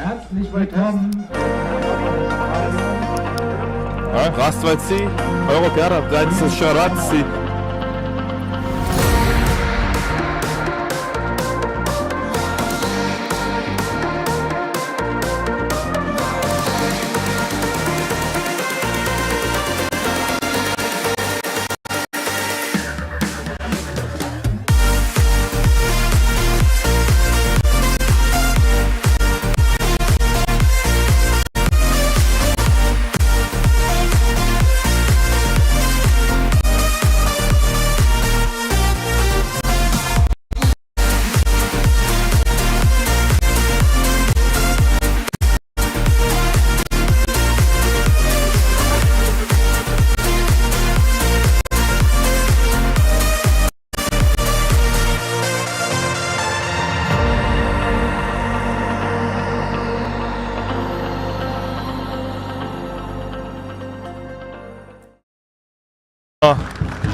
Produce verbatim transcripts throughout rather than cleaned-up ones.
Herzlich willkommen. Ja, raz, dwa, tři. Europäer, dajcie so raz, tři.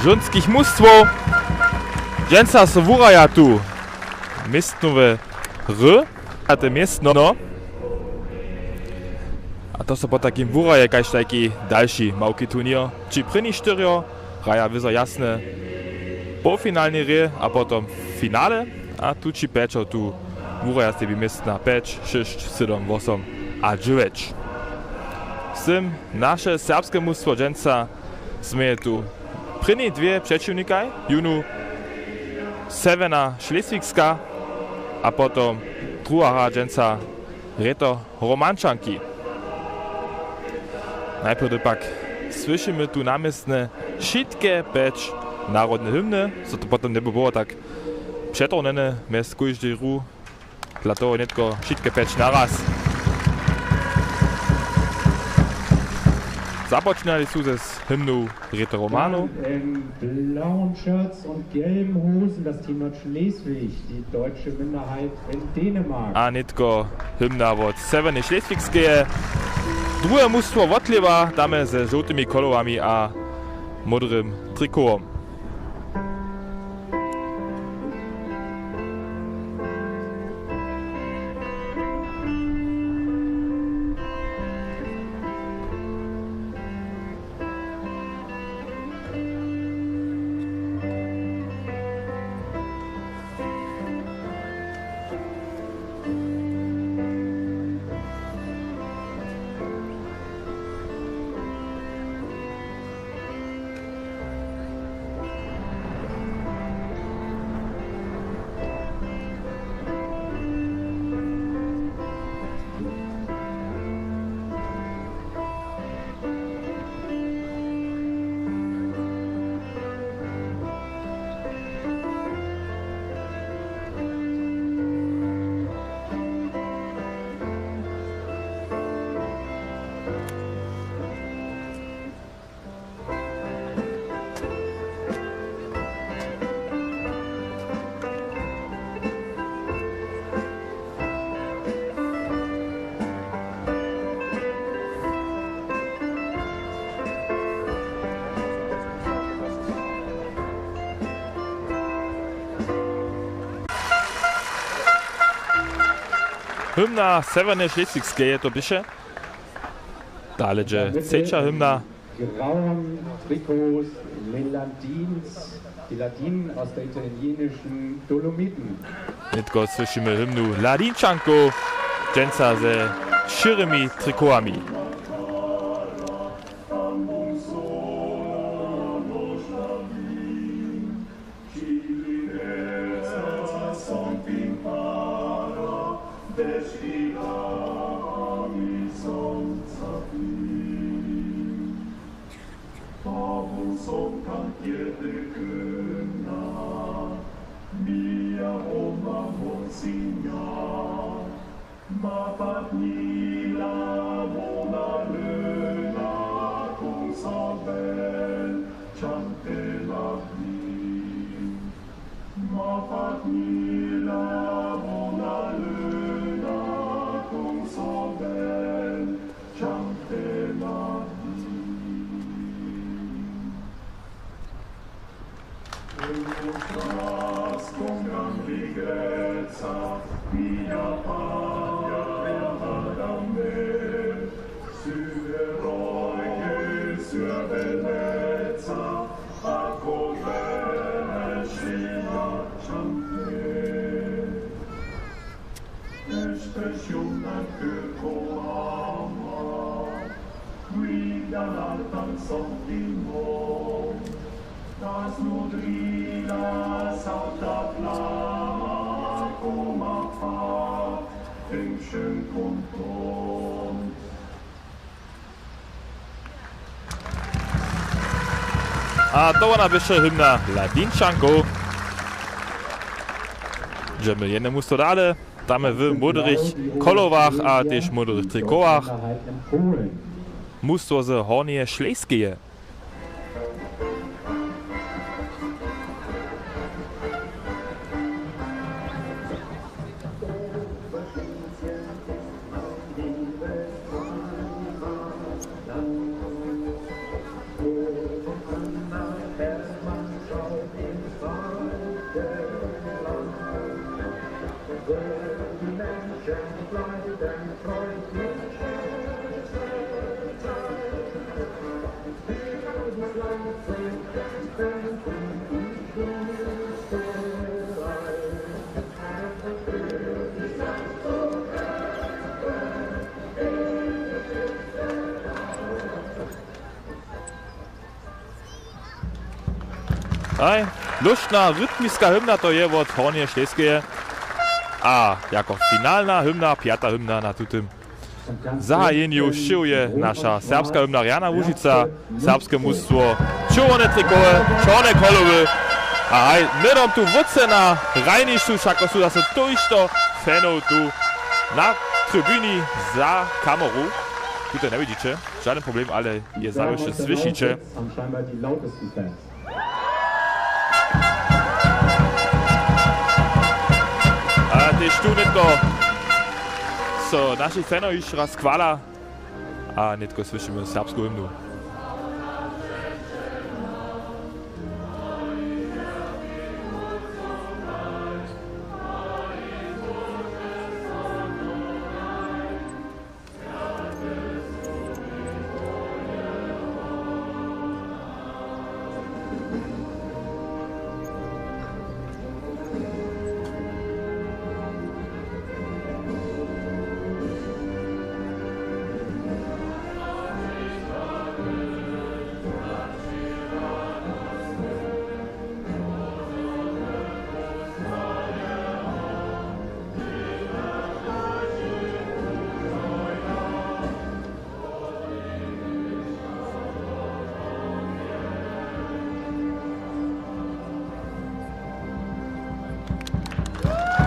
Žónskich mustwow. Dźensa so wuraja tu městnowe R, a te městno. A to so potajkim wuraje kaž tajki dalši małki turněr. Ći prěni štyrjo hraja wězo jasne połfinalnej hrě a potom finale. A tu ći pjećo tu wuraja z tebi městna pjeć, šěsć, sydom, wosom a dźewjeć. Z tym naše serbske mustwo dźensa změje tu prěni dwě přećiwnikaj, jónu Sewjena Šleswigska a potom druha hra dźensa Rěto Romančanki. Najprjedy pak słyšimy tu na městnje wšitke pjeć narodne hymny, zo to potom njeby było tak přetohnjene mjez kóždej hru. Dla toho nětko wšitke pjeć naraz. Započinali su ze hymnu Rěto Romanow. In blauen Shirts und gelben Hosen das Team Nordschleswig, die deutsche Minderheit in Dänemark. A nětko hymna wot Sewjerneje Šleswigskeje. Druhe mustwo wotlěwa, damy ze žołtymi kolowami a módrym trikowom. Hymna Sewjerneje Šleswigskeje to běše. Dale dźe třeća hymna. Grauen Trikots, les Ladins, die Ladinen aus der italienischen Dolomiten. Nětko słyšimy hymnu Ladinčankow, dźensa ze šěrymi trikowami. A to wona běše hymna Ladinčankow. Dźemy jedne mustwo dale. Tam w módrych kolowach a tež módrych trikotach mustwo z Hornjeje Šlejskeje. Haj, lóštna rytmiska hymna to je wot Hornjeje Šlejskeje. A jako finalna hymna, pjata hymna na tutym zahajenju wšěhu je naša serbska hymna Rjana Łužica, serbske mustwo, čerwone trikoły, čorne kolowy. A haj, hnydom tu wótře na hrajnišću, wšako su zaso tójšto fanow tu na tribuni za kameru. Tute njewidźiće, žadyn problem, ale je zawěsće słyšiće. A tež tu nětko so našich fanow hišće raz chwala a nětko słyšimy serbsku hymnu.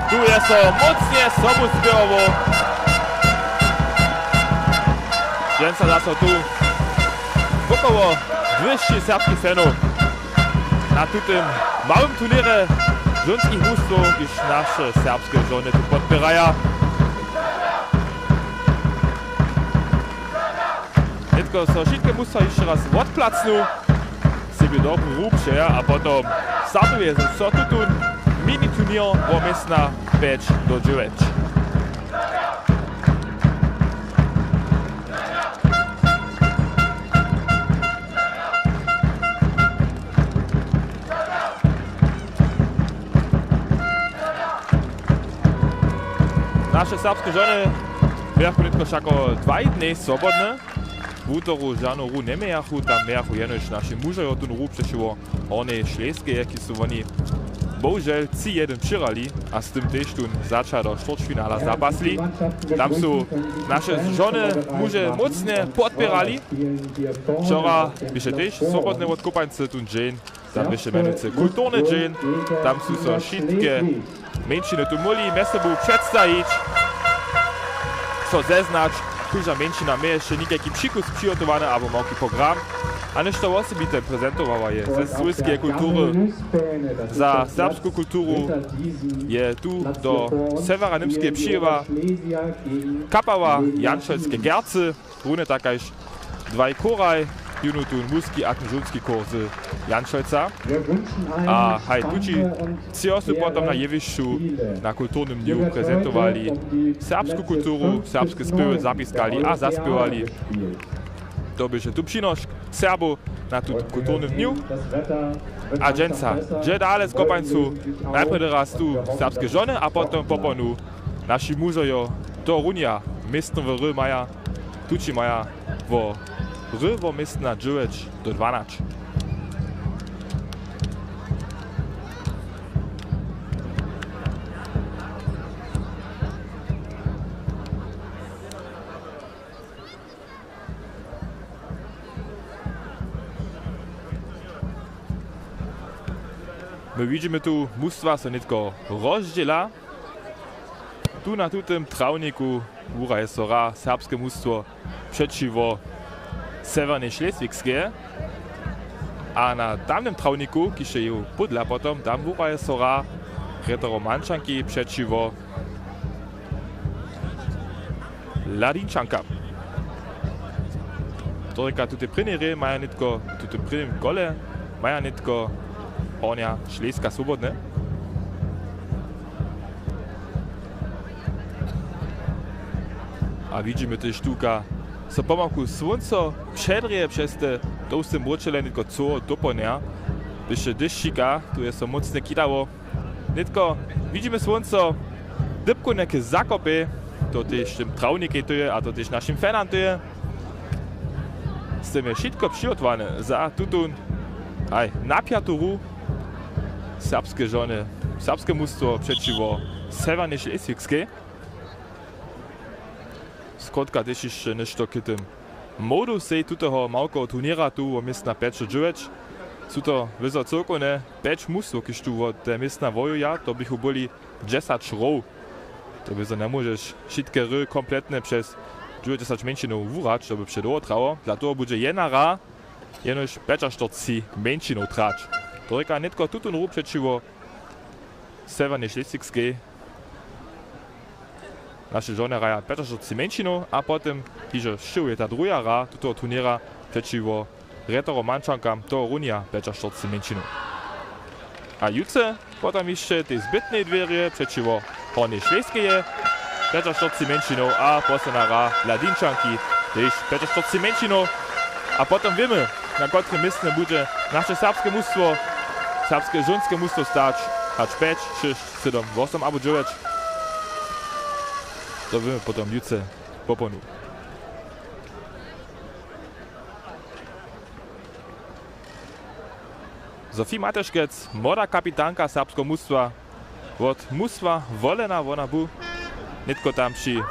Tu je so mócnje sobu spěwało. Dźensa zaso tu wokoło dwěsći serbskich fanow na tutym małym turněrje žonskich mustwow, kiž naše serbske žony tu podpěraja. Nětko so wšitke mustwa hišće raz wotplacnu, sebje dobru hru přeja a potom startuje so tutón mini turněr wo městna pjeć do dźewjeć. Naše serbske žony mějachu nětko wšako dwaj dnjej swobodne. Wutoru žanu hru njemějachu, tam mějachu jenož naši mužojo tón hru přećiwo Hornjej Šlejskej, jaki su woni bohužel tři jedyn přihrali a z tym tež tón začadok štwórtfinala zapasli. Tam su naše žony muže mócnje podpěrali. Wčora běše tež swobodne wot kopańcy tón dźeń. Tam běše mjenujcy kulturny dźeń, tam su so wšitke mjeńšiny tu móhli mjez sobu předstajić, so zeznać, kóžda mjeńšina měješe někajki přikus přihotowany abo małki program, a něšto wosebite prezentowała je ze swójskeje kultury. Za serbsku kulturu je tu do Sewjera Němskeje přiwjela kapała Janšolske Gercy. Runje tak kaž dwaj chóraj, jónu tón mužski a tón žonski chór z Janšolca. A haj, tući tři su potom na jewišću na kulturnym dnju prezentowali serbsku kulturu, serbske spěwy zapiskali a zaspěwali. To běše tu přinošk Serbow na tutym kulturnym dnju. A dźensa dźe dale z kopańcu, najprjedy raz tu serbske žony a potom popolnu naši mužojo To runja, městno w ry maja, tući maja wo ry wo městna dźewjeć do dwanać. My widźimy tu, mustwa so nětko rozdźěla. Tu na tutym trawniku wuraje so hra serbske mustwo přećiwo Sewjernej Šleswikskej. A na tamnym trawniku, kiž je ju pódla potom, tam wuraje so hra Rjetowo Mančanki přećiwo Ladinčanka. To rěka, tute prěnje rě maja nětko, tute prěnje kole maja nětko Hornja Šleska swobodne. A widźimy tež tuka, so pomałku słónco předrěje přez te tołste mróčele nětko coło dopołdnja. Běše dešćika, tu je so mócnje kidało. Nětko widźimy słónco, dypkowne k Zakopej, to tež tym trawnikej tu je, a to tež našim fanam tu je. Z tym je wšitko přihotowane za tutón, haj, napjatu hru serbske žony, serbske mustwo přećiwo Sewjernej Šleswikskej. Skrótka tež hišće něšto k tym modu sej tutoho małkeho turněra tu wo městna pjećdźewjeć. Su to wězo cyłkowne pjeć mustwow, kiž tu wo te městna wojuja, to běchu byli dźesać hrow. To wězo njemóžeš wšitke hry kompletne přez dźewjećdźesać mjeńšinow wuhrać, to by předołho trwało. Dla toho budźe jedna hra jenož pjećaštyrceći mjeńšinow trać. To rěka nětko tutón ruch přećiwo Sewjernej Šleswikskej. Naše žony hraja pjećaštyrceći mjeńšinow a potom hižo sćěhuje ta druha hra tutoho turněra přećiwo Rjetowo Mančankam, to runja pjećaštyrceći mjeńšinow. A jutře potom hišće tej zbytnej dwě hrě přećiwo Hornjej Šlejskej je pjećaštyrceći mjeńšinow a posledna hra Ladinčanki tež pjećaštyrceći mjeńšinow. A potom wěmy, na kotrym městnje budźe naše serbske mustwo, serbske žonske mustwo stać, hač pjeć, šěsć, sydom, wosom abo dźewjeć. To wěmy potom jutře popołdnju. Sophie Mateškec, młoda kapitanka serbskeho mustwa, wot mustwa wolena, wona bu nětko tam při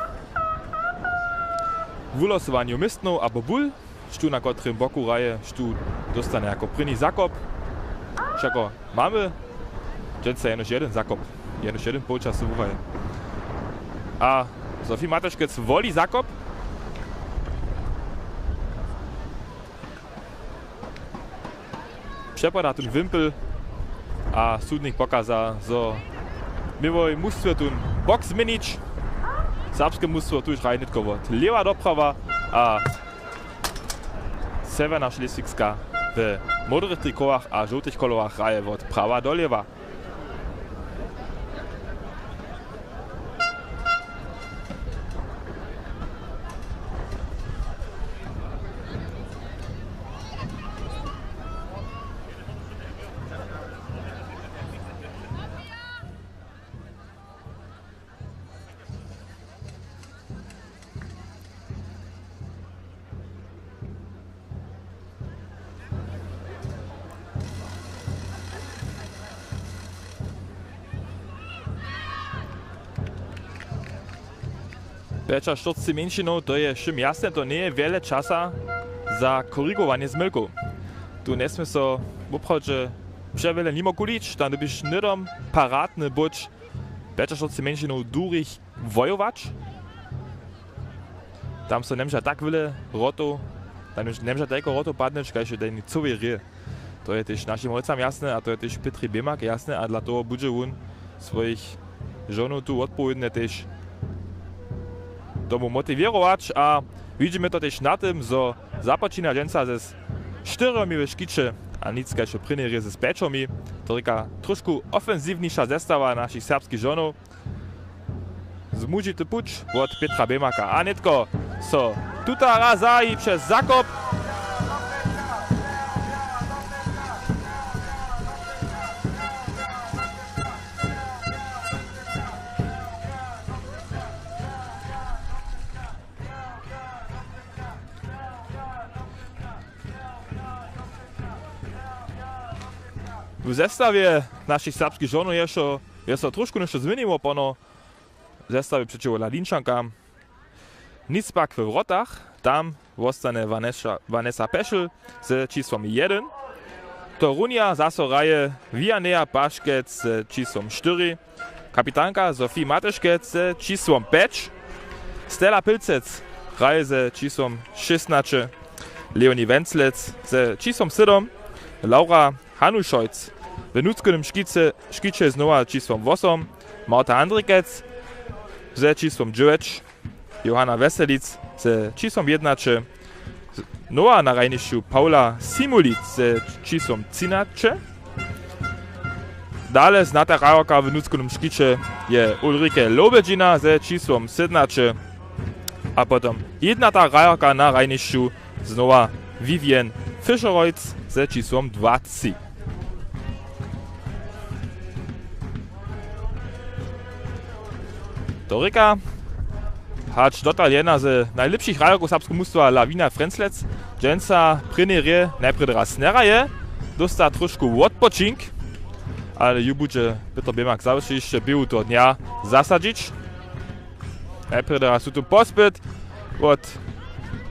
wulosowanju městnow abo bul, štó na kotrym boku hraje, štó dóstanje jako prěni zakop. Wšako mamy dźensa jenož jedyn zakop, jenož jedyn połčas wuhraje. A Sophie Mateškec woli zakop. Přepada tón wimpel a sudnik pokaza, zo měło mustwje tón bok změnić. Serbske mustwo tuž hraje nětko wot lěwa do prawa a Sewjerna Šleswikska we módrych trikotach a žołtych kolorach hraje wot prawa do lěwa. Pjećaštyrceći mjeńšinow, to je wšěm jasne, to njeje wjele časa za korigowanje zmylkow. Tu njesmě so woprawdźe přewjele nimo kulić, tam dyrbiš hnydom paratny być pjećaštyrceći mjeńšinow durich wojować. Tam so njemóže tak wjele rotow, tam njemóže tajko rotow padnyć, kaž je tajni cyłej rě. To je tež našim holcam jasne a to je tež Pětrej Běmak jasne a dla toho budźe wón swojich žonow tu wotpowědnje tež tomu motiwěrować a widźimy to tež na tym, zo započina dźensa ze štyrjomi we škiće a nic kaž w prěnjej rězy z pjećomi. To rěka trošku ofensiwniša zestawa našich serbskich žonow. Zmužity puć wot Pětra Běmaka. A nětko so tuta raz zahaji přez zakop. W zestawje našich serbskich žonow je so, je so trošku něšto změniło pono zestawje přećiwo Ladinčankam. Nic pak we wrotach, tam wostanje Vanessa, Vanessa Pešl ze čisłom jedyn. To runja zaso hraje Vianeja Paškec ze čisłom štyri, kapitanka Sophie Matyškec ze čisłom pjeć, Stella Pilcec hraje ze čisłom šěsnaće, Leonie Wenclec ze čisłom sydom, Laura Hanušojc w nutřkownym škiće, škiće znowa čisłom wosom, Marta Andrikec ze čisłom dźewjeć, Johanna Weselic ze čisłom jědnaće, nowa na hrajnišću Paula Simulic ze čisłom třinaće. Dale znata hrajerka w nutřkownym škiće je Ulrike Lobedźina ze čisłom sydomnaće. A potom jědnata hrajerka na hrajnišću znowa Vivian Fischerojc ze čisłom dwaci. To rěka, hač dotal jedna z najlěpšich hrajerkow serbskeho mustwa Lawina Frenzlec, dźensa prěnje rje najprjedy raz njehraje, dósta trošku wotpočink, ale ju budźe Pětr Běmak zawěsće hišće běhu toho dnja zasadźić. Najprjedy raz tutón pospyt wot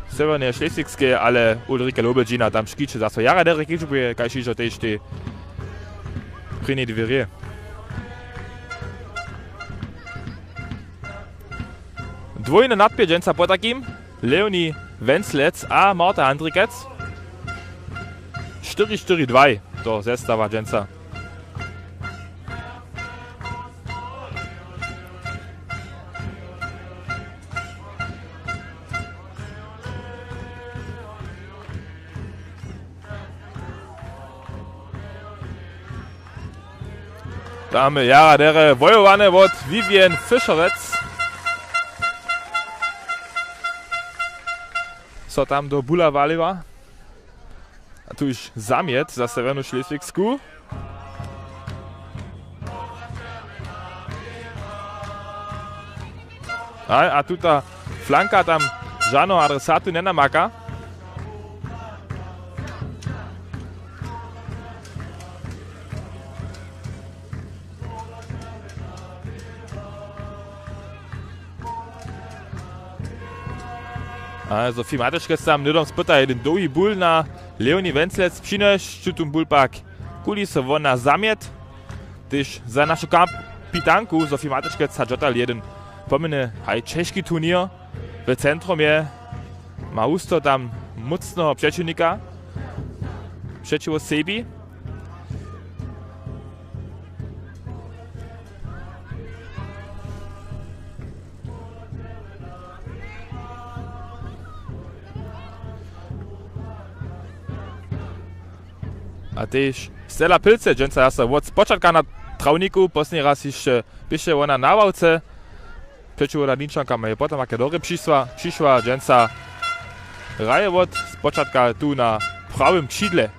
Sewjerneje Šleswigskeje, ale Ulrike Lobedźina tam škiće zaso jara derje kedźbuje, kaž hižo tež tej prěnjej dwě rje. Dwójne nadpě dźensa potajkim, Leonie Wenclec a Marta Andrikec. Štyri štyri dwaj to zestawa dźensa. Tam jara derje wojowane wot Vivian Fischerec. So tam do bula waliła. A tu już zamjet za Sewjernu Šleswigsku. A, a tuta flanka tam žanu adresatu njenamaka. A Sophie Matyškec tam hnydom spyta jedyn dołhi bul na Leonie Wenclec přinoš, šutym bul pak kuli so wona zamjet. Tež za našu kapitanku Sophie Matyškec hač dotal jedyn pomjeny haj ćežki turněr. W centrum je, ma husto tam mócneho přećiwnika přećiwo sebi. A tež Stella Pilce dźensa zaso wot spočatka na trawniku, posledni raz hišće běše wona na ławce. Přećiwo Ladinčankam je potom, jak je do hry přišła, přišła, dźensa hraje wot spočatka tu na prawym křidle.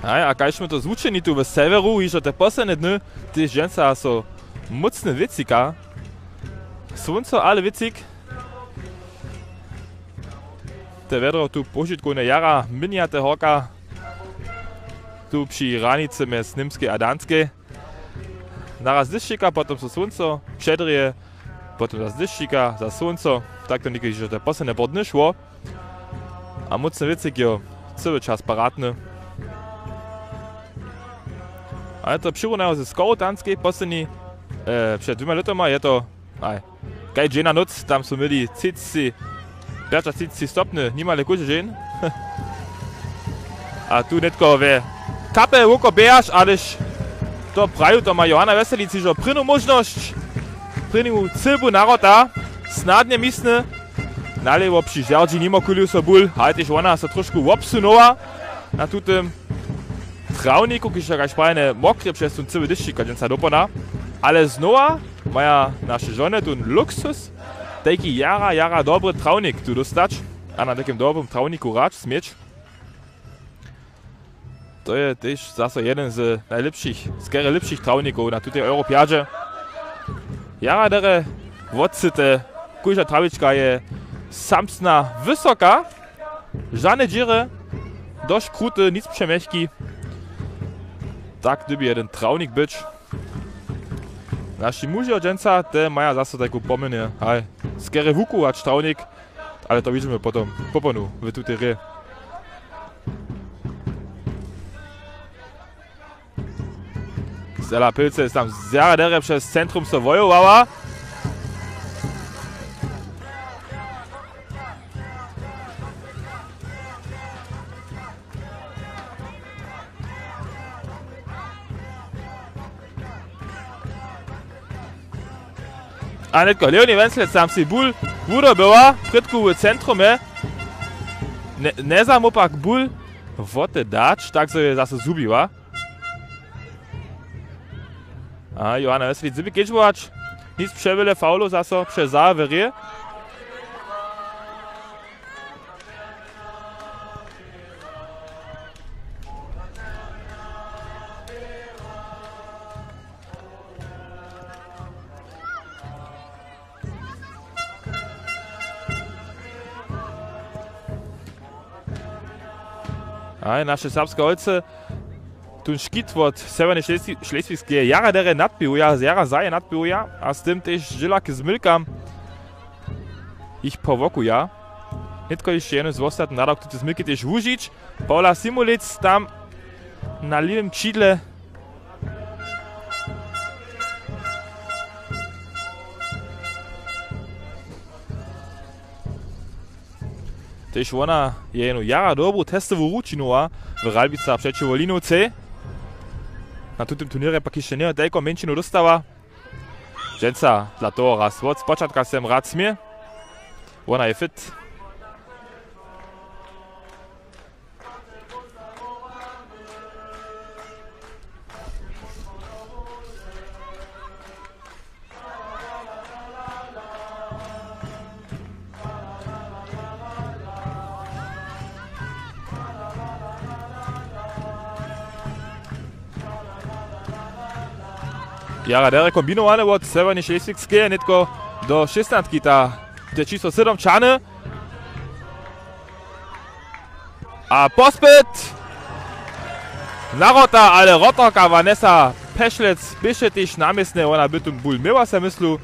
Haj, a kaž smy to zwučeni tu w Sewjeru, hižo te posledne dny, tež dźensa so mócny wěcika. Słónco, ale wěcik. Te wjedro tu požitkowne jara, mjenjate horka. Tu při hranicy mjez Němskej a Danskej. Naraz dyšćika, potom so słónco předrěje, potom zas dyšćika, zas słónco. Tak to někdy hižo te posledne poł dny šło. A mócny wěcik je cyły čas paradny. A je to přirunajo ze Skorodanskej posledni, e, před dwěma lětoma je to, aj, kaž dźensa noc, tam su měli třiceći, pjećatřiceći stopny, nimale kóždy dźeń. A tu nětko we kapel woko běhaš, alež to praju, to ma Johanna Weselic hižo prěnu móžnosć, prěnu cyłbu narota, snadnje misny, nalěwo při žerdźi nimo kulił so bul, ale tež wona so trošku wobsunowa na tutym trawniku, kiž je kaž prajene mokre přez tón cyły dyšćik, a dźensa dopona. Ale znowa maja naše žony tón luksus, tajki jara, jara dobry trawnik tu dóstać a na takim dobrym trawniku hrać, směć. To je tež zaso jeden z najlěpšich, skerje lěpšich trawnikow na tutej Europjadźe. Jara derje wotsyte. Kóžda trawička je samsna wysoka. Žane dźěry. Dosć kruty, nic přemjechki. Tak dyrbi jedyn trawnik być. Naši muži dźensa, te maja zaso tajku pomjenje. Haj, skerje wukuwać trawnik. Ale to widźimy potom, poponu w tutej hrě. Stella Pilce je tam zjara derje přez centrum so wojowała. A nětko Leonie Wenslec tam sej bul wudobyła, prědku w centrumje. Ne, njezamołw pak bul wote dać, tak zo je zaso zhubiła. A Johanna Wenslec dyrbi kedźbować. Nic přewjele faulow zaso přez zawěrje. A naše serbske holcy tón škit wot Sewjerneje Šleswi-, Šleswigskeje jara derje nadběhuja, jara zahe nadběhuja a z tym tež žilak z milkam jich powokuja. Nětko hišće jedyn z wostatnych nadawk, tute zmyki tež wužić. Paula Simulec tam na lěwym křidle. Tež wona je jenu jara dobru testowu ručinu a w Ralbicach přećiwo Linowcej. Na tutym turněrje pak hišće njeje tajko mjeńšinu dóstała. Dźensa dla toho raz wot spočatka sem rad směr. Wona je fit. Jara derje kombinowane wot Sewjerneje Šleswigskeje, nětko do šěsnastki ta, te čisło sydom čahny. A pospyt na Rota, ale Rotarka Vanessa Pešlec běše tež na městnje, wona by tu bul měła se myslu.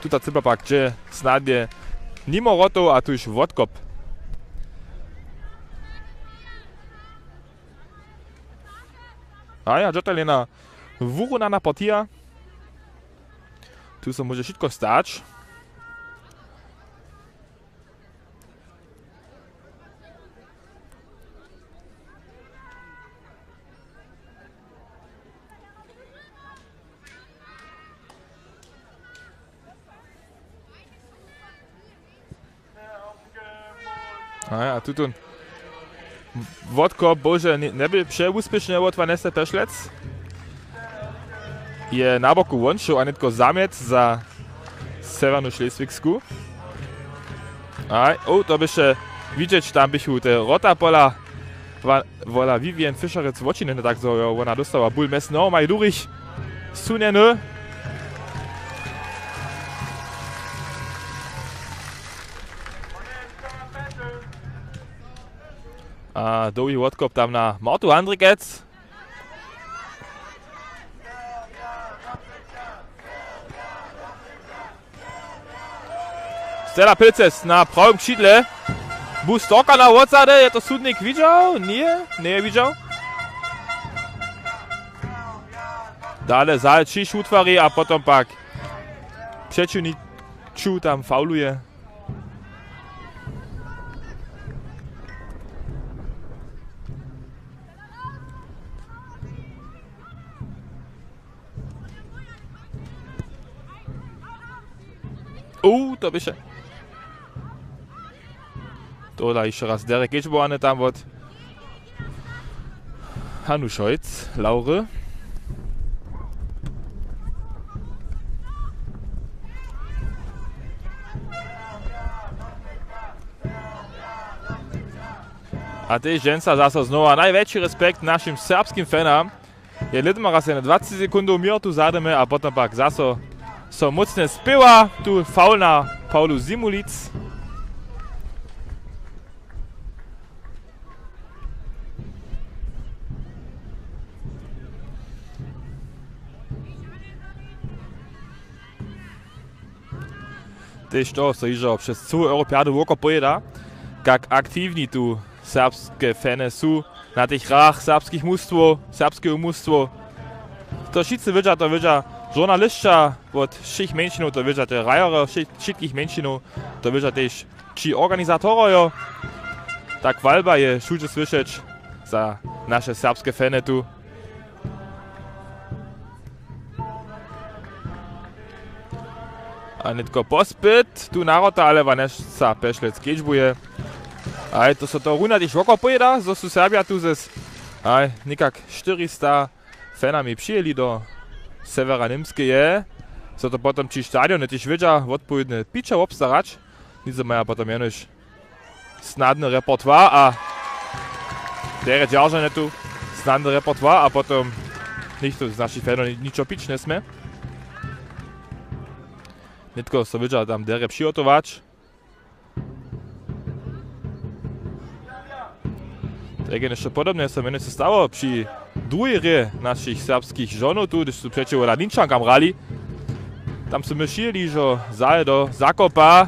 Tuta cyba pak dźe snadnje nimo Rotow a tuž wotkop. A ja, dźotalena wurunana partija. Tu so móže wšitko stać. A, a tutón wotkop, bože, nje-, njeby přewuspěšny wot Vanessa Pešlec. Je na boku wonšoł a nětko zamjet za Sewjernu Šleswigsku. Aj, o, to běše widźeć, tam běchu te Rotapola, wa-, wola Vivian Fischerec wočinjene, tak zo jo, wona dóstała bul mjez nohomaj durich sunjeny. A dołhi wotkop tam na Martu Handrikec. Stella Pilces na prawym křidle. Bu storka na wotzadźe, je to sudnik widźał? Nje, njeje widźał. Dale za křiž wutwari a potom pak přećiwniču tam fauluje. Uuu, to běše. Tohodla hišće raz derje kedźbowane tam wot Hanu Šojc, Laury. A tež dźensa zaso znowa najwjetši respekt našim serbskim fanam. Je lědma raz jedne dwacet sekundow měr tu zadymy a potom pak zaso So mócnje spěwa tu faul na Paulu Simulic. Tež to so hižo přez cyłu Europjadu woko pojěda, kak aktiwni tu serbske fany su na tych hrach serbskich mustwow, serbskeho mustwow. To wšitcy wědźa, to wědźa žurnalisća wot wšěch mjeńšinow, to wědźa te hrajerjo wši-, wšitkich mjeńšinow, to wědźa tež ći organizatorojo. Ta chwalba je wšudźe słyšeć za naše serbske fany tu. A nětko pospyt tu narota, ale Vanessa Pešlec kedźbuje. Aj to so to runa tež woko pojěda, zo su Serbja tu z, aj, někak štyrista fanami přijěli do Sewjera Němskeje. So to potom ći stadiony tež wědźa wotpowědne pića wobstarać. Nic maja potom jenož snadny repertoire a derje dźeržanje tu. Snadny repertoire a potom nichtó z našich fanow ni-, ničo pić njesmě. Nětko so wědźa tam derje přihotować. Tak je něšto podobne, so mjenujcy stało při druhej hrě našich serbskich žonow tu, hdyž su přećiwo Laninčankam hrali. Tam su my šili, hižo zahe do zakopa.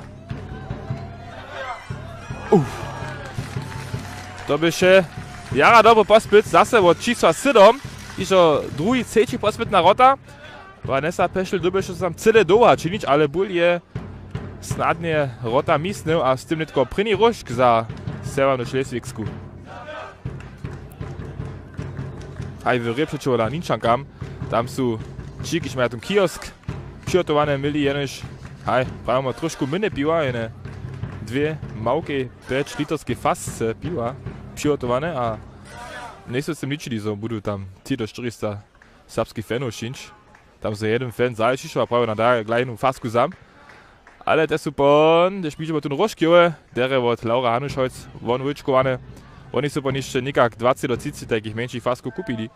Uf. To běše jara dobry pospyt, zase wot čisła sydom. Hižo druhi, třeći pospyt na wrota. Vanessa Pešl dyrbješe tam cyle dołha činić, ale bul je snadnje wrota misnył a z tym nětko prěni róžk za Sewjernu Šleswigsku. Haj, w hrě přećiwo Laninčankam, tam su ći, kiž maja tam kiosk přihotowane, měli jenož, haj, prawimo, trošku mjenje piwa, jene dwě małkej pjećlitrskej fasce piwa přihotowane a njejsu z tym ličili, zo budu tam tři do štyrista serbskich fanow šińć. Tam so jedyn fan zahe přišoł a prawił na da-, glajnu fasku sam. Ale te su pon, hdyž mi tu róžk jowe, derje wot Laura Hanušojc, won wóčkowane. Woni su pon hišće někak dwaceći do třiceći tajkich mjeńšich fasku kupili.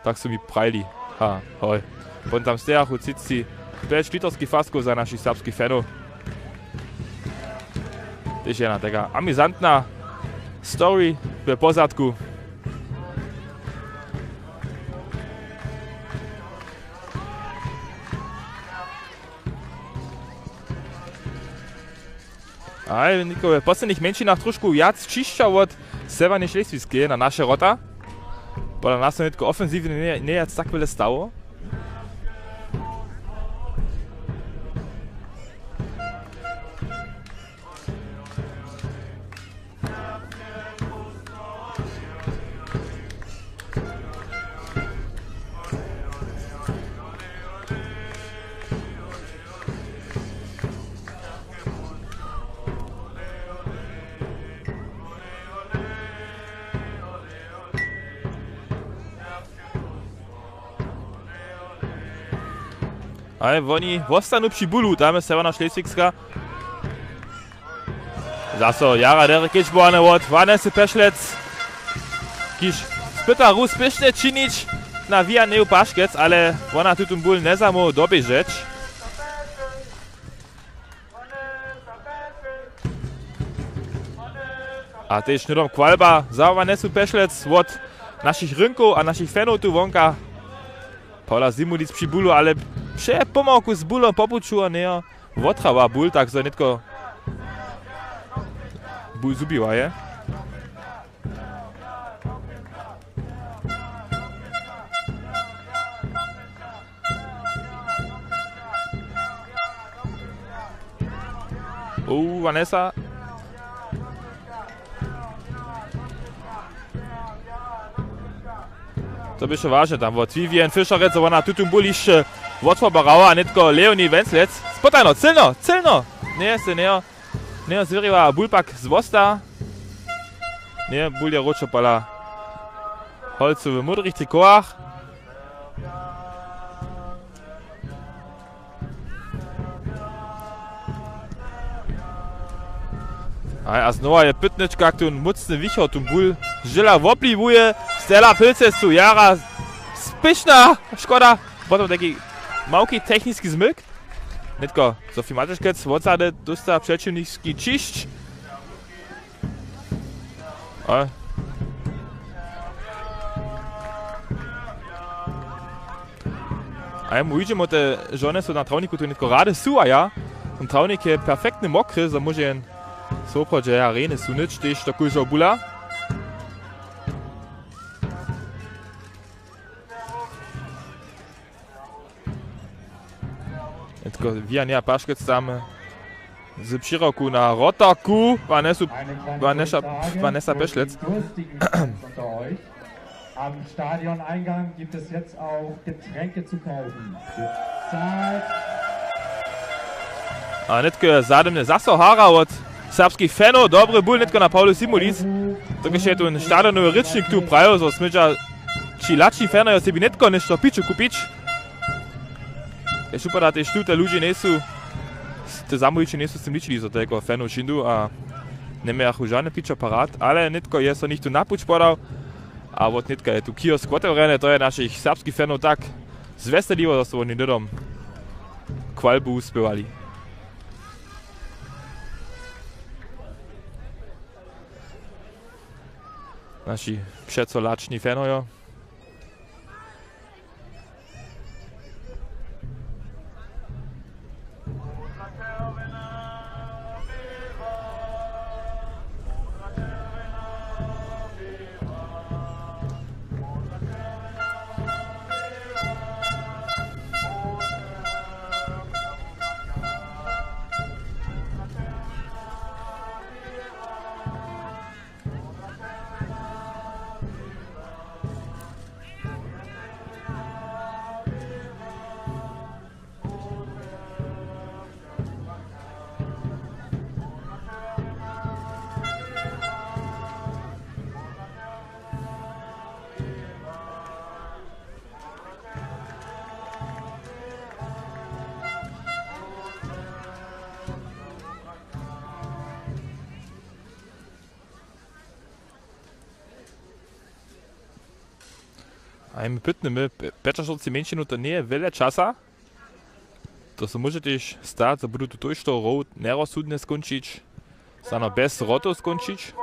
Tak su mi prajili. Ha, hoj. Pon tam stejachu třiceći pjeć litrskich faskow za našich serbskich fanow. Tež jedna taka amizantna story w pozadku. A nětko w poslednich mjeńšinach trošku wjac ćišća wot Sewjerneje Šleswigskeje na naše wrota. Pola nas so nětko ofensiwnje nje-, njejac tak wjele stało. Ale woni wostanu při bulu, tam je Sewjerna Šleswigska. Zaso jara derje kedźbowane wot Vanessy Pešlec, kiž spyta Rus spěšnje činić na Vianeju Paškec, ale wona tutón bul njezamóhł doběžeć. A tež hnydom chwalba za Vanessu Pešlec wot našich rynkow a našich fanow tu wonka. Paula Simulic při bulu, ale přepomałku z bulom popuću a njejo wotrała bul, tak zo nětko bul zhubiła je. Uuu, Vanessa. To běše wažne tam wot Vivian Fischerec, zo wona tutón bul hišće wotwobarała a nětko Leonie Wenzlec. Spotajno, cylno, cylno! Njeje sej, njejo, njejo zwěriła, bul pak zwosta. Njeje, bul je wróćo pola holcow w módrych trikotach. Aj, a znowa je pytny, kak tón mócny wichor, tón bul žila wopliwuje. Stella Pilcez tu jara spěšna, škoda. Potom tajki małki techniski zmyk. Nětko Sophie Maćeškec wotzady dósta přećiwniski ćišć. A a jemu widźimo, te žony su na trawniku tu nětko rady su, a ja, ten trawnik je perfektny mokry, zo móže jen so woprawdźe ja rejny sunyć tež do kóždeho bula. Nětko Wia Nea Paškec tam z přiroku na wrotaku Vanessa, Vanessa Pešlec. Am Stadioneingang gibt es jetzt auch Getränke zu kaufen. Bezahlt. A nětko je zadymnje zaso hara wot serbskich fanow, dobry bul nětko na Paulu Simulic. Dokelž je tu stadionowy rěčnik tu prajił, zo smědźa ći latši fanojo sebi nětko něšto piću kupić. Kaž wupada, tež tu te ludźe njejsu, te zamołwiće njejsu z tym ličili, zo to jako fanow wšindu a njemějachu žane pićo parat, ale nětko je so nich tu na puć podał. A wot nětka je tu kiosk wotewrjene, to je našich serbskich fanow tak zwjeseliło, zo su woni hnydom chwalbu spěwali. Naši přeco lačni fanojo. A my pytnymy, pje-, pjećaštyrceći mjeńšinu, to njeje wjele časa. To so móže tež stać, zo budu tu tójšto hrow njerozsudnje skónčić, snano bjez wrotow skónčić.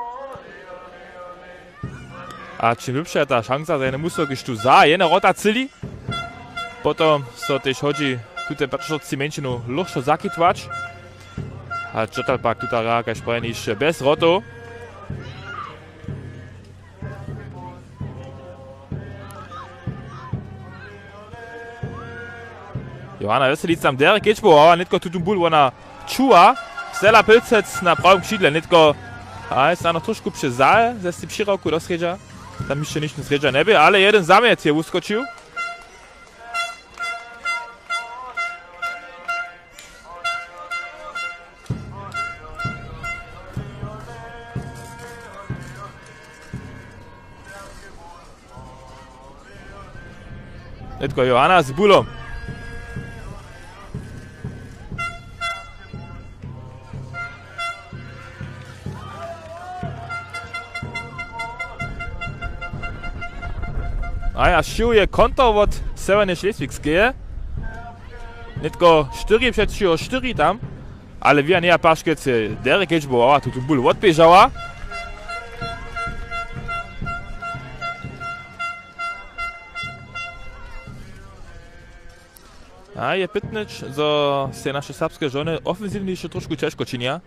A čim lěpša je ta šansa, zo jene muso, kiž tu za jene wrota cyli, potom so tež hodźi tute pjećaštyrceći mjeńšinu lóchšo zakitwać. A čotal pak tuta hra, kaž prajen, hišće bjez wrotow. Johana Weselic tam derje kedźbował, a nětko tutón bul wona čuwa. Stella Pilcec na prawym křidle, nětko, a je snano trošku přezal ze sej přiroku do srjedźa. Tam hišće nič srjedźa njebě, ale jedyn zamět je wuskočił. Nětko Johana z bulom. A ja, šił je konter wot Sewjerneje Šleswigskeje. Nětko štyri přećiwo štyri tam. Ale Wia Nea Paškec je derje kedźbowała, tutón bul wotběžała. A je pytnyć, zo sej naše serbske žony ofensiwnje hišće trošku ćežko činja.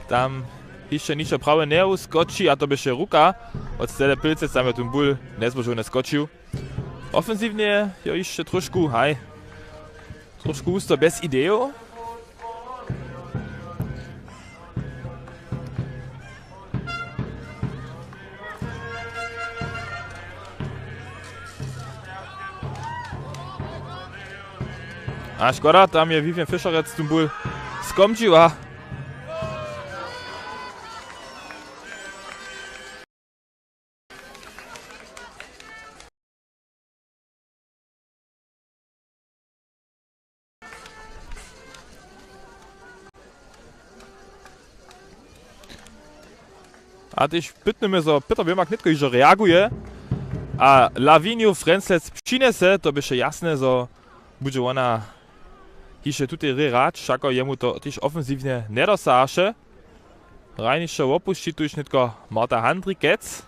Tam hišće ničo prawje njewuskoči, a to běše ruka wot Stelle Pilcec, tam je tón bul njezbožowne skočił. Ofensiwnje jo hišće trošku, haj, trošku husto bjez idejow. A škoda, tam je Vivian Fischerec tón bul skomdźiła. A tež pytnymy, zo Pětr Wěmak nětko hižo reaguje a Laviniju Frenclec přinjese, to běše jasne, zo budźe wona Hišće tutej hrě hrać, wšako jemu to tež ofensiwnje njedosahaše. Hrajnišće wopušći tuž nětko Marta Handrikec,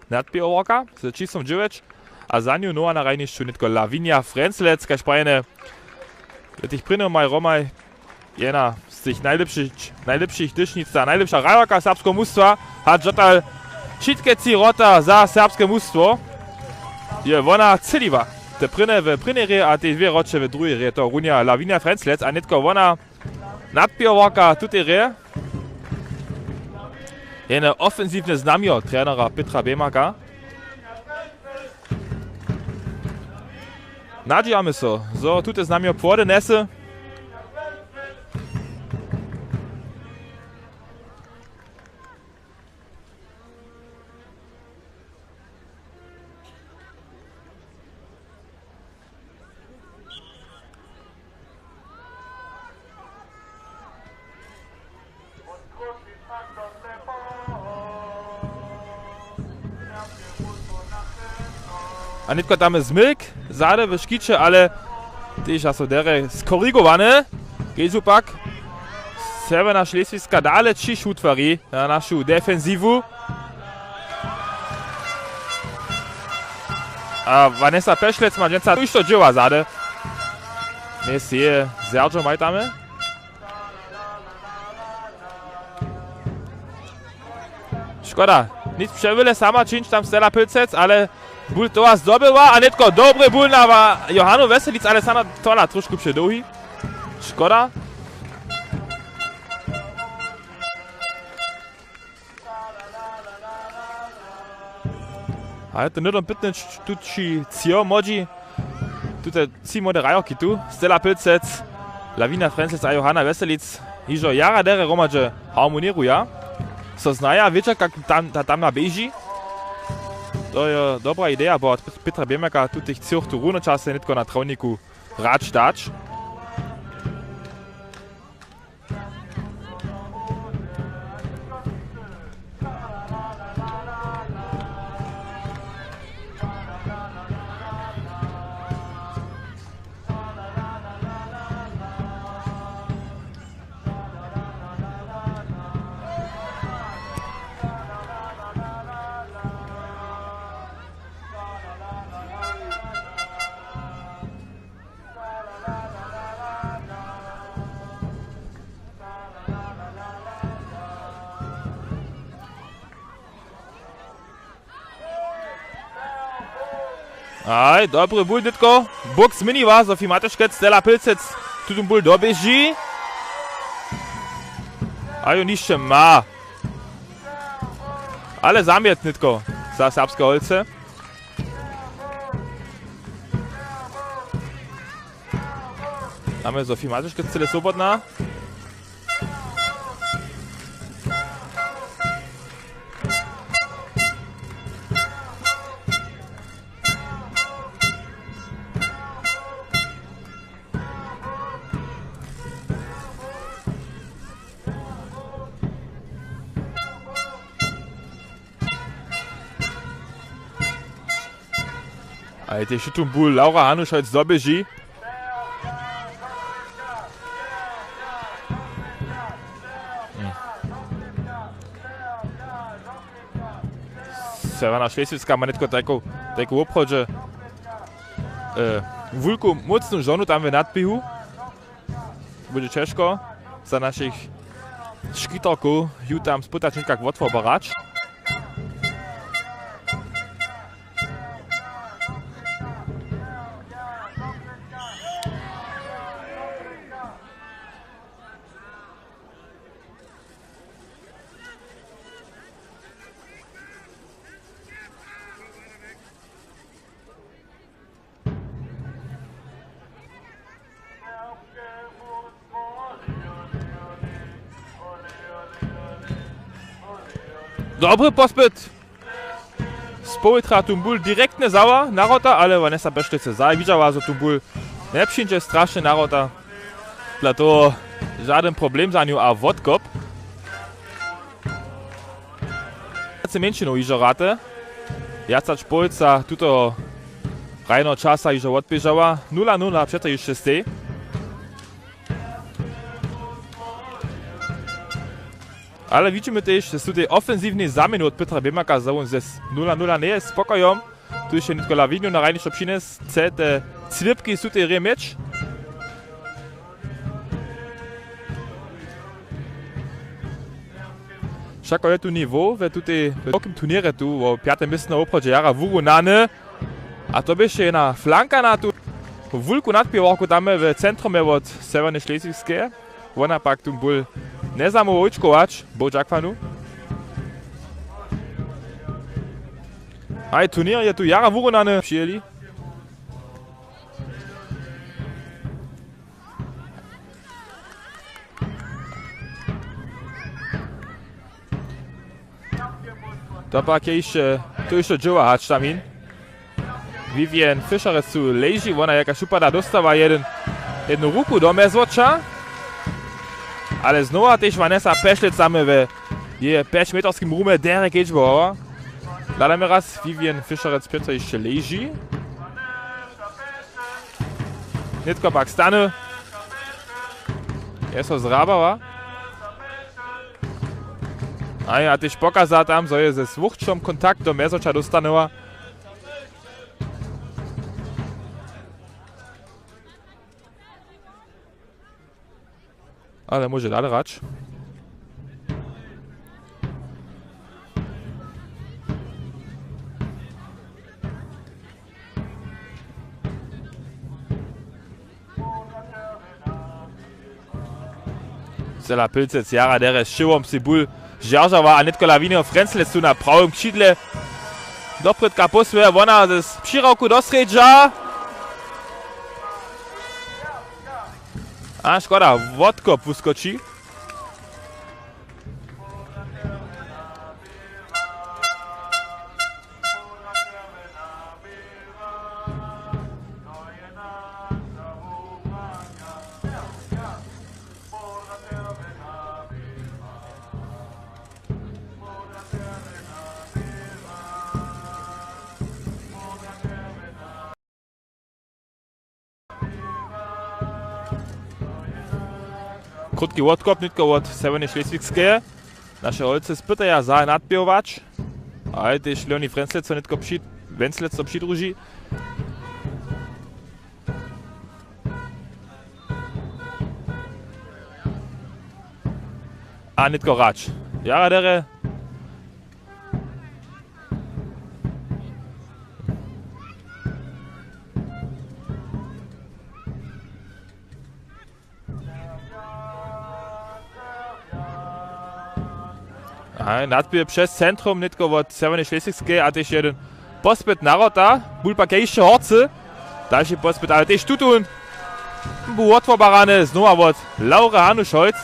nadpiwowarka z čisłom dźewjeć, a za nju nowa na hrajnišću nětko Lavinia Frenzlec, kaž prajene, w tych prěnjomaj hromaj jedna z tych najlěpšich, najlěpšich dyšnica, najlěpša hrajerka serbskeho mustwa, hač dotal wšitke tři wrota za serbske mustwo je wona třěliła. Te prěnje w prěnjej hrě a te dwě wroće w druhej hrě, to runja Lavinia Frenzlec a nětko wona nadpiwowarka tutej hrě. Jene ofensiwne znamjo trenera Petra Bemaka. Nadźijamy so, zo tute znamjo płody njese. A nětko tam je zmylk zady w škiće, ale tež a so derje skorigowane. Kež su pak Sewjerna Šleswiska dale ćiž wutwari na našu defensiwu. A Vanessa Pešlec ma dźensa hišće dźěła zady. Mjez je Sergio Majtamy. Škoda. Nic přewjele sama čińć tam Stella Pilcec, ale bul toła zdobyła a nětko dobry bul na wa-, Johanu Weselic, ale sana tola trošku předołhi. Škoda. A je to hnydom pytny, č-, tu či cjo młodźi. Tute tři młode hrajerki tu, Stella Pilcec, Lawina Frenzlec a Johanna Weselic, hižo jara derje hromadźe harmoněruja. So znaja, wědźa, kak tam, ta tamna běži. To je dobra ideja, bo Pětra Běmaka tutych třoch tu runočasnje nětko na trawniku hrać dać. Aj, dobry bul, nětko. Bók změniła, Sofie Matuškec, Stella Pilcec, tutón bul doběži. A jo, nišće ma. Ale zamjet, nětko, za Serbske Holce. Tam je Sofie Matuškec cyle swobodna. A je tež tu bul Laura Hanušojc doběži. Hm. Sewerna Šleswicka ma nětko tajku, tajku wobchodźe, e, wulku, mócnu žonu tam w nadběhu. Budźe ćežko za našich škitarkow, ju tam spytać někak wotwobarać. Dobry pospyt. Z powětra tu bul direktnje zała na wrota, ale Vanessa Pešlec zahe widźała, zo tu bul njepřińdźe strašne na wrota. Dla toho žadyn problem za nju a wotkop. Mjeńšinow hižo hrate. Wjac hač połojca tutoho hrajneho časa hižo wotběžała. Nula nula přeco hišće stej. Ale widźimy tež, z tutej ofensiwnej zaměnu wot Pětra Běmaka, zo wón z nula nula njeje spokojom. Tuž je nětko Lawinjow na hranišćo přinjesł, chce te slěpki z tutej rě měć. Wšako je tu nivo we tutej, we wulkim turněrje tu wo pjate městno woprawdźe jara wurunane. A to běše jedna flanka na tu wulku nadpěwarku tam w centrumje wot Sewjerneje Šleswigskeje. Wona pak tu bul njezamołwić kować, bo dźakwanu. Haj, turněr je tu jara wurunany přijeli. To pak je hišće, to hišće dźěła hač tam hin. Vivian Fischerec tu leži, wona jaka šupada, dostawa jedyn, jednu ruku do mjezwoća. Ale znowa tež Vanessa Pešlec same we jeje pjećmetorskim rumje derje kedźbowawa. Hladamy raz, Vivian Fischerec přeco hišće leži. Nětko pak stany. Je so zhrabała. A ja tež pokaza tam, zo je ze słuchćom kontakt do mjezwoća dostanała. Ale móže dale hrać. Stella Pilcec jara derje sćěłom sej bul žeržała a nětko Lawinjo Frenzlec tu na prawym křidle. Doprědka posłuje, wona z přirawku do srjedźa. A škoda, wotkop wuskoči. Krótki wotkop nětko wot Sewjerneje Šleswigskeje. Naše holcy spytaja za nadběhować. A tež Leonie Frenzlec so nětko při-, Frenzlec so přidruži. A nětko hrać. Jara derje. A nadběh přez centrum, nětko wot Sewjerneje Šleswigskeje a tež jedyn pospyt na wrota. Bul pak je hišće horcy. Dalši pospyt, ale tež tutón bu wotwobarany znowa wot Laura Hanuš-Holc.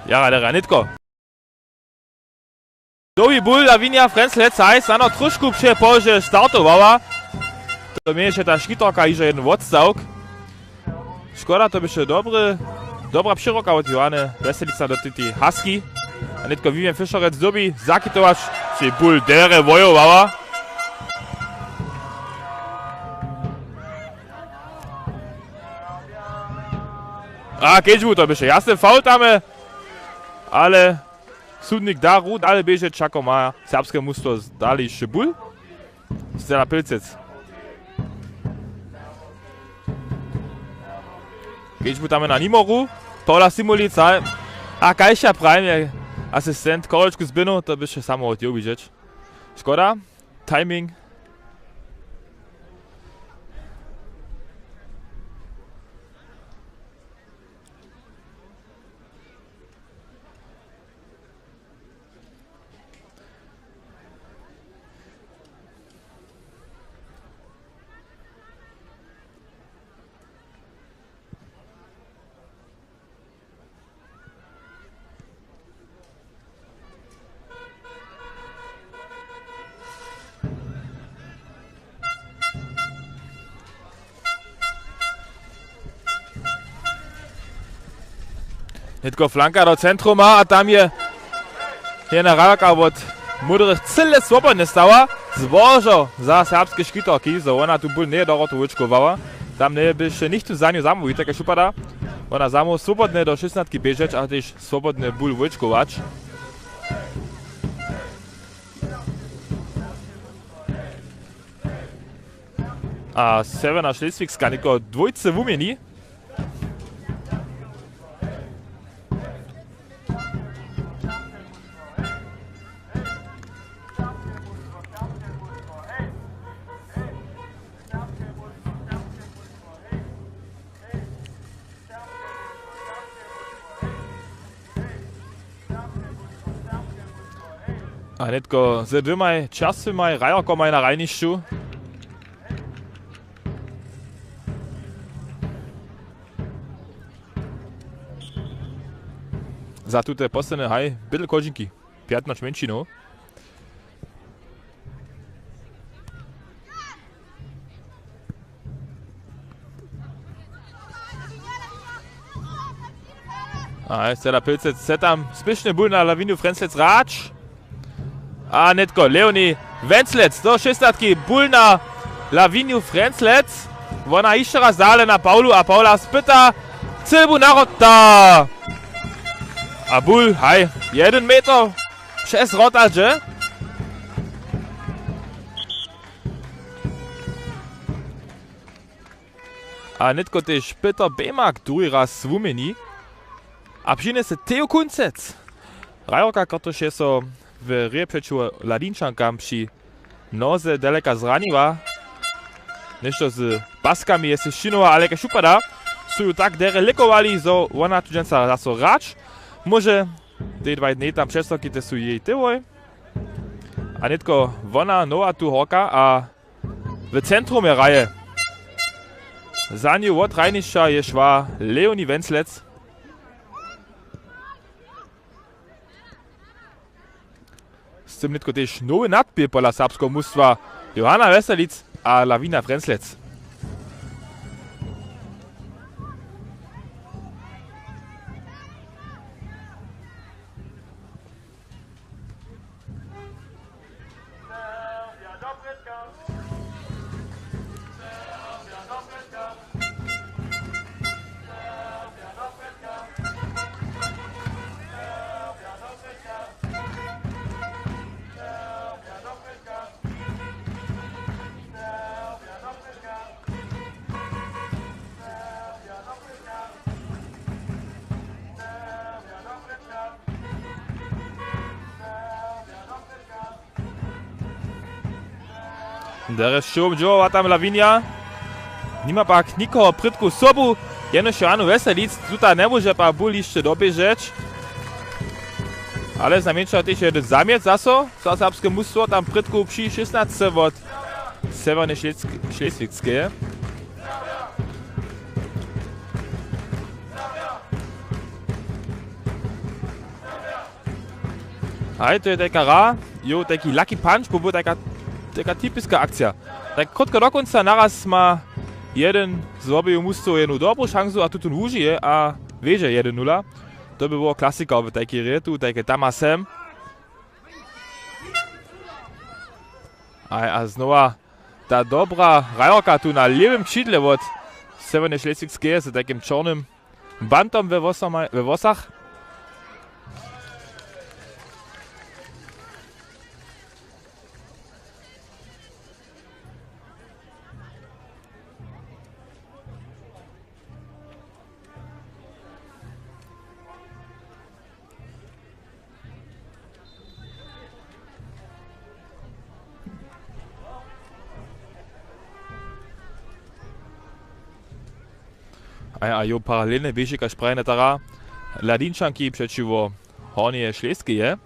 Jara derje nětko. Dołhi bul a Lawinja Frenzlec haj snano trošku přepozdźe startowała. To měješe ta škitorka hižo jedyn wotstawk. Škoda, to běše dobry, dobra přiroka wot Johany Weselica do tutej haski. A nětko Vivian Fischerec dyrbi zakitować, či bul derje wojowała. A kedźbu, to běše jasny faul tam, ale sudnik da ru dale běžeć, wšako ma serbske mustwo dale hišće bul. Stella Pilcec. Kedźbu tam na nimoru, Paula Simulica. A kaž ja prajim, je asistent chorholčku zbynu, to běše samo wot jow widźeć. Škoda. Timing. Nětko flanka do centruma a tam je jedna hrajka wot módrych cyle swobodnje stała. Zbožo za serbske škitarki, zo wona tu bul njeje do wrotu wóčkowała. Tam njeje běše nichtó za nju zamołwi, tak kaž wupada. Wona zamołw swobodnje do šěsnatki běžeć a tež swobodnje bul wóčkować. A Sewjerna Šleswikska někoho dwójce wuměni. A nětko ze dwěmaj čerstwimaj hrajorkomaj na hrajnišću. Za tute posledne, haj, bydle chodźinki. Pjatnaće mjeńšinow. A je teda Pilcec, chce tam spěšnje bul na Lawinju Frenslec hrać. A nětko Leonie Frenslec do šěsnatki, bul na Lawinju Frenslec. Wona hišće raz dale na Paulu a Paula spyta, chce bu na wrota. A bul, haj, jeden meter přez wrota dźe. A nětko tež Peter Bemak druhi raz wuměni a přinjese Theo Kuncec. Hrajorka, kotryž je so w hrě přećiwo Ladinčankam při noze daleka zraniła. Něšto z paskami je sej sčinował, ale kaž wupada, su ju tak derje lěkowali, zo wona tu dźensa zaso hrać móže. Te dwaj dnjej tam přestawki, te su jej tyłoj. A nětko wona, nowa tu horka a w centrumje hraje. Za nju wot hrajnišća je šła Leonie Wenslec. Z tym nětko tež nowy nadpěl pola serbskeho mustwa, Johanna Weselic a Lawina Frenslec. Derje sćow dźěłowa tam Lawinja. Nima pak nikoho prědku sobu, jenož Johanu Weselic, tuta njemóže pak bul hišće doběžeć. Ale znajmjeńša tež jedyn zamjeć zaso za serbske mustwo, tam prědku při šěsnatce wot Sewjerneje Šleswikskeje. Haj, to je tajka hra, jo, tajki lucky punch, bo bu tajka, tajka typiska akcija. Tak krótko do kónca naraz ma jedyn z wobeju mustwow jednu dobru šansu a tutón wužije a wjedźe jedyn nula. To by było klasika w tajkej hrě, tu tajke tam a sem. A, a znowa ta dobra hrajorka tu na lěwym křidle wot Sewjerneje Šleswikskeje z tajkim čornym bantom we włosama-, we włosach. A, a jo, paralelnje běše, kaž prajene, tara Ladinčanki přećiwo Hornjeje Šlejskeje.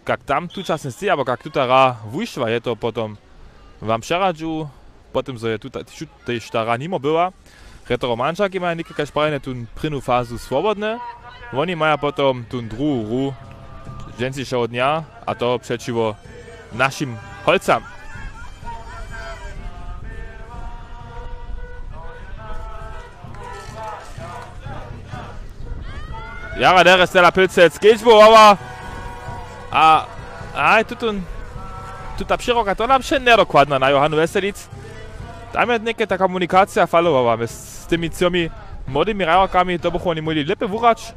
Kak tam tučasnje steji, abo kak tuta hra wušła, je to potom wam přeradźu. Po tym, zo je tuta, tu-, tež ta hra nimo była. Rjetory Manžarki maja někaj, kaž prajene, tu prěnu fazu swobodne. Woni maja potom tu druhu hru dźensnišeho dnja, a to přećiwo našim Holcam. Jara derje Stella Pilcec kedźbowawa. A, a tutón, tuta přiroka, to nam wše njedokładna na Johanu Weselic. Tam je něke ta komunikacija falowała mjez tymi třomi młodymi hrajorkami, to bychu woni móhli lěpje wuhrać.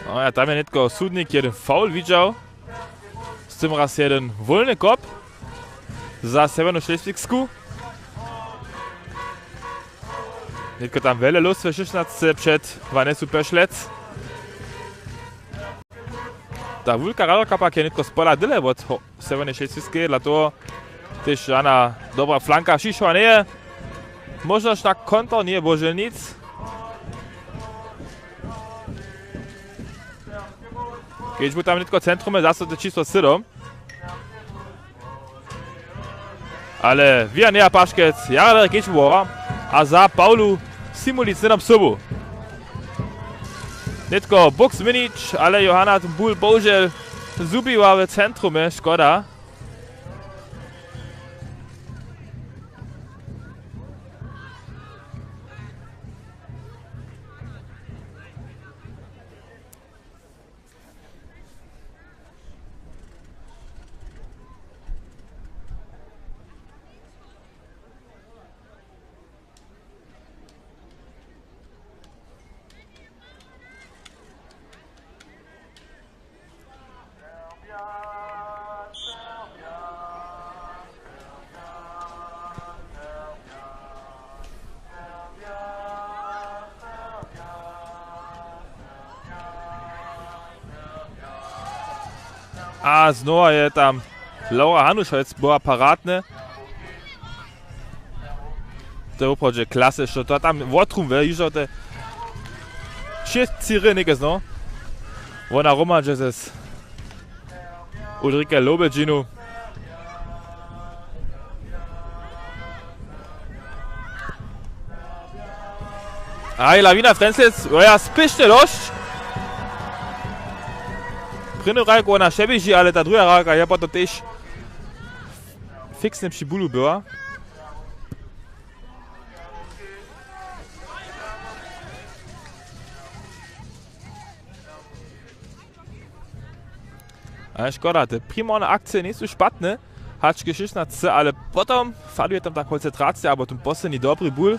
No ja, tam je nětko sudnik jeden foul widźał. Z tym raz jeden wólny kop za Sewjernu Šleswiksku. Nětko tam wjele lóstwy šěsnasce před Vanessa Pešlec. Ta wulka hrajorka pak je nětko spola dyle wot ho-, Sewjerneje Šleswiskej, dla toho tež žana dobra flanka přišła njeje. Móžnosć na konter njeje božel nic. Kedźbu tam nětko centrum je zase to čisło sydom. Ale Vianney Paškec, jara derje kedźbowawa a za Paulu Simulic hnydom sobu. Nětko bók změnić, ale Johana ten bul bohužel zhubiła w centrumje, škoda. A znowa je tam Laura Hanušec, była paradne. To je woprawdźe klasyšne, to tam wotrumłe, hižo te šěsć tři někez, no. Wona hromadźe z Ulrike Lobedźinu. A je Lawina Frenzlec, jo, ja, spěšnje dosć. Prěnju hrajku wona přeběži, ale ta druha hrajka je potom tež fiksnje při bulu była. Ale škoda, te primorne akcije njejsu špatne, hač k šěsnasce, ale potom faluje tam ta koncentracija, abo ten posledni dobri bul,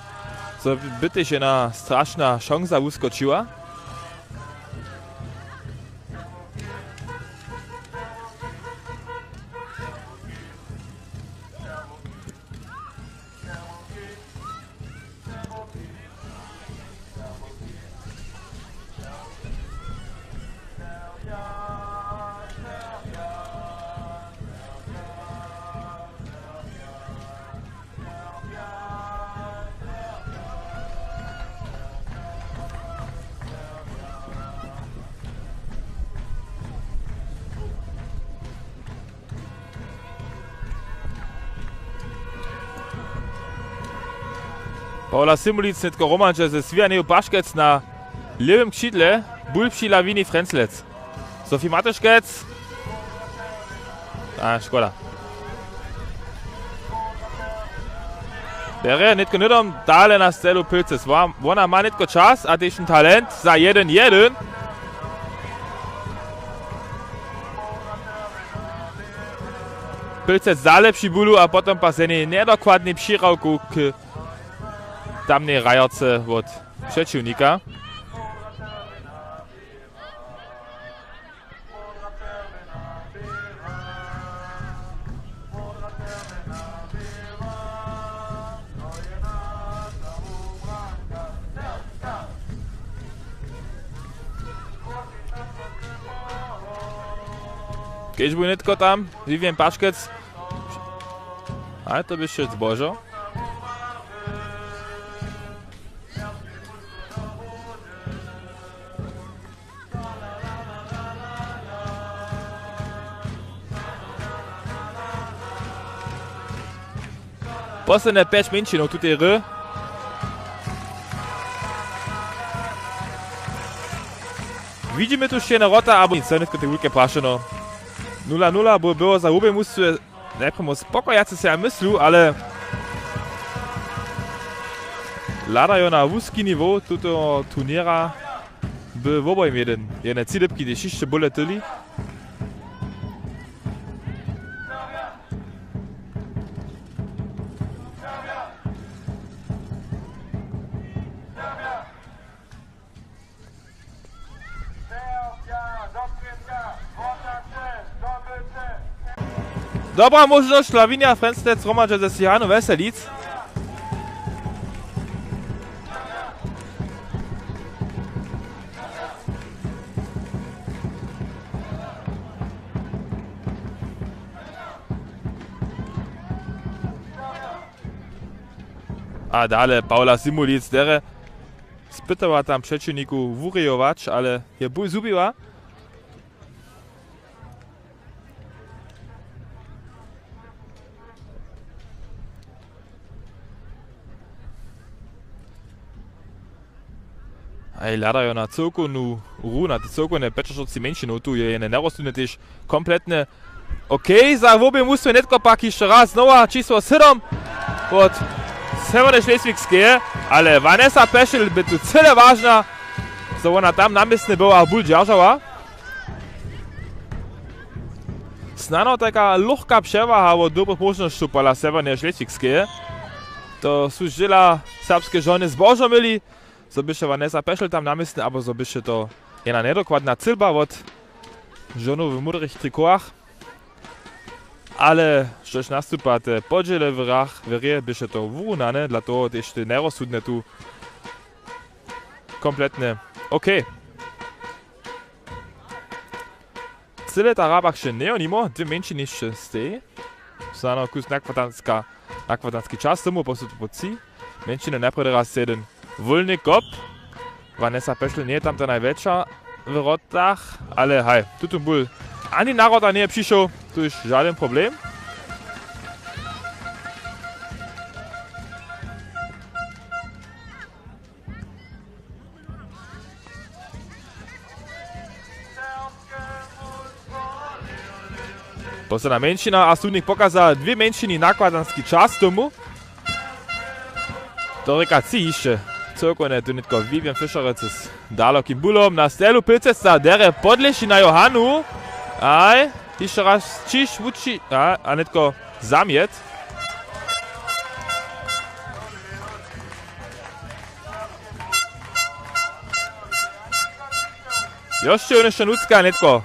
zo by tež jedna strašna šansa wuskočiła. Paula Simulic, nětko hromadźe ze Swijaneju Paškec na lěwym křidle, bul při Lawini Frenzlec. Sophie Matyškec. A, škoda. Bjerje nětko hnydom dale na Stelu Pilcec. Wa-, wona ma nětko čas a tež ten talent za jedyn jedyn. Pilcec zalepši bulu a potom pak z jenej njedokładnej přirawku k tamnej hrajerce wot přećiwnika. Kež bu nětko tam Vivien Paškec. Ale to běše zbožo. Poslednje pjeć mjeńšinow tutej hry. Widźimy tu šćene wrota, abo nic, to je nětko te wulke prašeno. Nula nula by było za wobě mustwy najprjemu spokojace se ja myslu, ale hladajo na wuski nivo tutoho turněra. By wobojim jeden, jedne tři dypki, tež hišće bóle tyli. Dobra móžnosć, Lavinia Frenstec hromadźe ze Sihanu Weselic. A dale Paula Simulic derje spytała tam přećiwniku wurejować, ale je bój zhubiła. A hladajo na cyłkownu hru, na te cyłkowne pjećaštyrceći mjeńšinow, tu je jedne njerozsudne tež kompletne. Okej, za wobě mustwy nětko pak hišće raz znowa čisło sydom wot Sewjerneje Šleswigskeje, ale Vanessa Pešel by tu cyle wažna, zo wona tam na městnje była a bul dźeržała. Snano tajka luchka přewaha wot dobrych móžnosćow pola Sewjerneje Šleswigskeje. To su zdźěla serbske žony zbožo měli, zo běše Vanessa Pešel tam na městnje, abo zo běše to jedna njedokładna cylba wot žonow w módrych trikotach. Ale štož nastupa te podźěle w hrach, w hrě, běše to wurunane, dla toho tež te njerozsudne tu kompletne. Okej. Cyle ta hra pak sće njejo nimo, dwě mjeńšiny sće stej. Snano kus nakładanska, nakładanski čas tomu, posu to po tři. Mjeńšiny najprjedy raz jedyn wólny kop. Vanessa Pešel njeje tam ta najwjetša w wrotach, ale haj, tutón bul ani na wrota njeje přišoł, tu je žadyn problem. Posledna mjeńšina a sudnik pokaza dwě mjeńšiny nakładanski čas tomu. To rěka tři hišće. Cyłkowne tu nětko Vivien Fischerec z dalokim bulom na stelu pylceca derje podlěši na Johanu. Aj, hišće raz ćiž wuči, a, a nětko zamjet. Još je něšto nutřka nětko.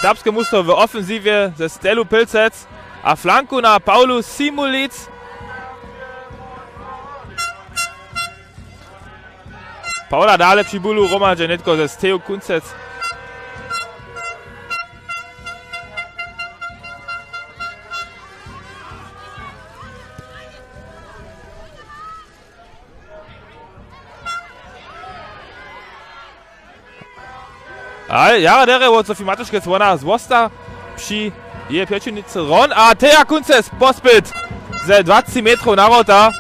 Serbske mustwo w ofensiwje ze stelu pylcec a flanku na Paulu Simulic. Paula dale při bulu hromadźe nětko ze steju kuncec. A jara derje wot Sofie Matuškec, wona zwosta při jeje přećiwnicy ron a teja kuncec pospyt ze dwaceći metrow na wrota.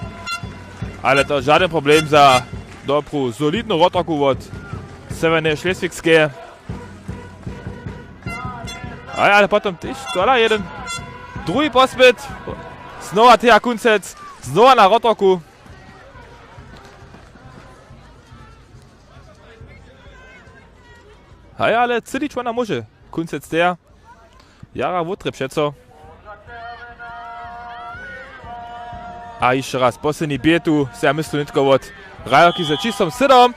Ale to žadyn problem za dobru solidnu wrotarku wot Sewjerneje Šleswigskeje. Ale, ale potom tež tola jeden druhi pospyt. Znowa teja kuncec, znowa na wrotarku. Haj, ale cylić wona móže. Kuncec teja. Jara wutrje přeco. A hišće raz posledni běh tu, so ja myslu nětko wot Hrajerki ze čisłom sydom.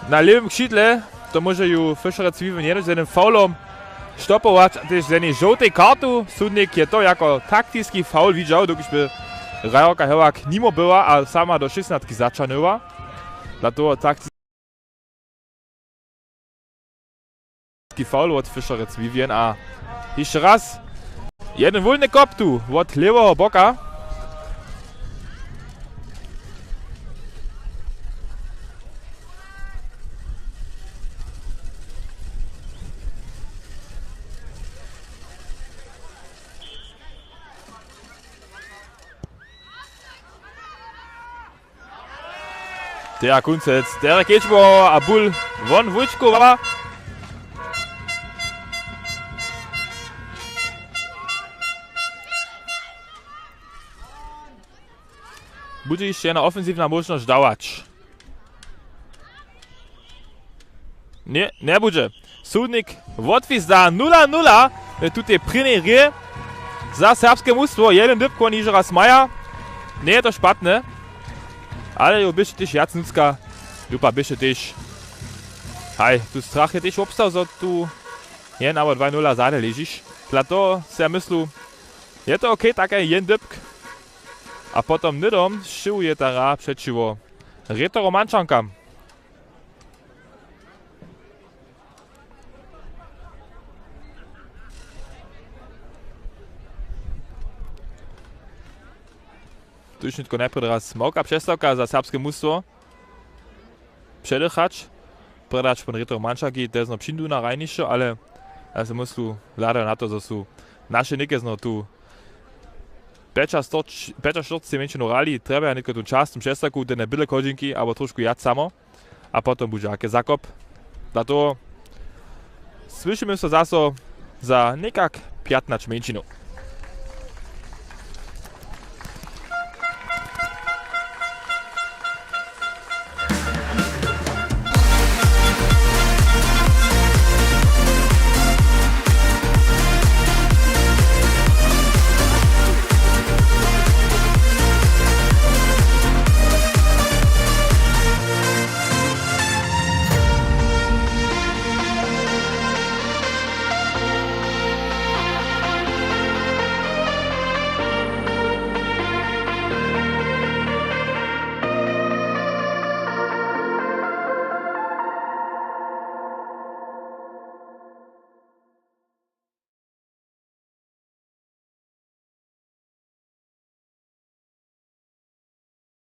Na lěwym křidle, to móže ju Fischerec Vivien jenož z jednym faulom stopować, a tež z jednej žołtej kartu. Sudnik je to jako taktiski faul widźał, dokelž by Hrajerka hewak nimo była a sama do šěsnastki zaćahnyła. Dla toho taktiski Faul wot Fischerec Vivien a hišće raz jedyn wólny kop tu wot lěweho boka. Teja Kuncec, Derek Ječbo a bul won wóčkowa. Budźe hišće jedna ofensiwna móžnosć dawać? Ně, njebudźe. Sudnik wotwizda nula nula w tutej prěnjej hrě za serbske mustwo. Jedyn dypk woni hižo raz maja. Njeje to špatne. Ale jo běše tež wjac nutřka. Dupa běše tež. Haj, tu strach je tež wobstał, zo tu jedyn abo dwaj nula zady ležiš. Dla toho se ja myslu, je to okej, tak jedyn dypk. A potom hnydom sćěhuje ta hra přećiwo Rjetorom Mančankam. Tuž nětko najprjedy raz małka přestawka za serbske mustwo. Předychać, prjedy hač pon Rjetorom Mančanki, te znow přińdu na hrajnišćo, ale ja se myslu, hladajo na to, zo su naše něke znow tu pjećaštyrceći mjeńšinu hrali, trjebajo nětko tu časnu přestawku, te běle chodźinki abo trošku wjac samo. A potom budźe jake zakop. Za to słyšimy so zaso za někak pjatnaće mjeńšinow.